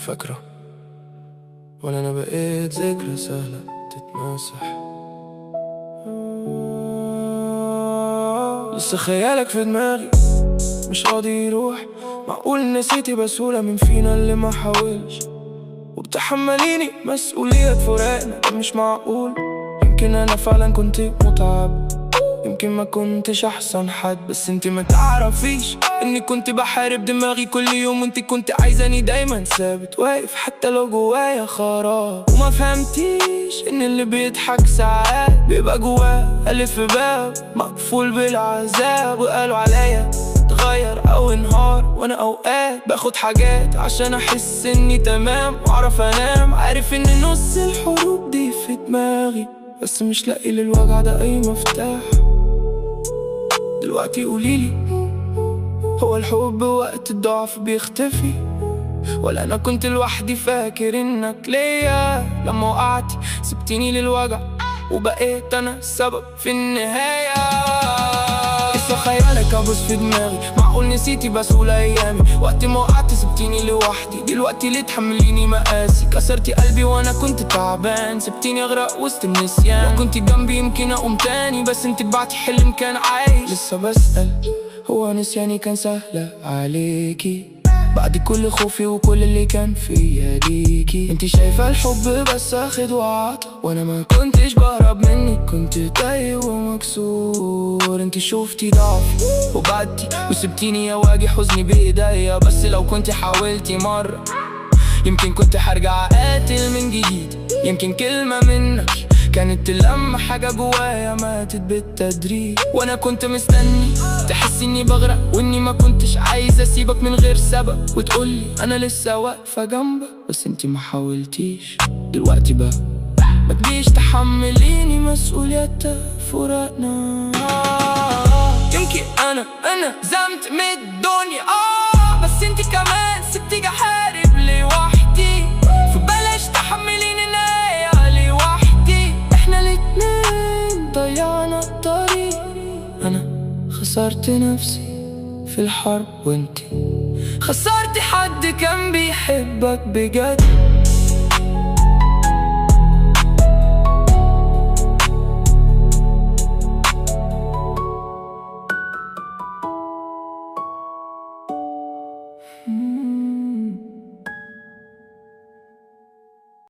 فاكرة ولا أنا بقيت ذكرى سهلة تتمسح؟ لسه خيالك في دماغي مش راضي يروح. معقول نسيتي بسهولة؟ مين فينا اللي ما حاولش؟ وبتحمليني مسؤولية فراقنا، ده مش معقول. يمكن أنا فعلا كنت متعب، يمكن ما كنتش أحسن حد، بس انت ما تعرفيش إني كنت بحارب دماغي كل يوم، وانت كنت عايزاني دايما ثابت واقف حتى لو جوايا خراب. وما فهمتيش إن اللي بيضحك ساعات بيبقى جواه ألف باب مقفول بالعذاب. وقالوا عليا اتغير أو انهار، وأنا أوقات باخد حاجات عشان أحس إني تمام وأعرف أنام. عارف إن نص الحروب دي في دماغي، بس مش لاقي للوجع ده أي مفتاح. دلوقتي قوليلي، هو الحب وقت الضعف بيختفي؟ ولا أنا كنت لوحدي فاكر إنك ليا؟ لما وقعتي سبتيني للوجع، وبقيت أنا السبب في النهاية. لسه خيالك كابوس في دماغي، معقول نسيتي بسهولة أيامي؟ وقت ما وقعت سبتيني لوحدي، دلوقتي ليه تحمليني مقاسي؟ كسرتي قلبي وأنا كنت تعبان، سبتيني أغرق وسط النسيان. لو كنت جنبي يمكن أقوم تاني، بس انت بعتي حلم كان عايش. لسه بسأل، هو نسياني كان سهلة عليكي بعد كل خوفي وكل اللي كان فيا ليكي؟ انت شايفة الحب بس اخد وعطا، وانا ما كنتش بهرب منك، كنت تايه ومكسور. انت شوفتي ضعفي وبعدتي وسبتيني اواجه حزني بايديا. بس لو كنت حاولتي مرة يمكن كنت هرجع اقاتل من جديد. يمكن كلمة منك كانت تلم حاجة جوايا ماتت بالتدريج. وانا كنت مستني تحس اني بغرق، واني ما كنتش عايز اسيبك من غير سبب، وتقولي انا لسه واقفة جنبك، بس انتي ما حاولتيش. دلوقتي بقى ما تجيش تحمليني مسؤولية فراقنا. يمكن انا زمت من الدنيا، بس انتي كمان سبتيني احارب لوحدي، فبلاش تحمليني النهاية لوحدي. احنا الاتنين ضيعنا الطريق، انا خسرت نفسي في الحرب، وانتي خسرتي حد كان بيحبك بجد.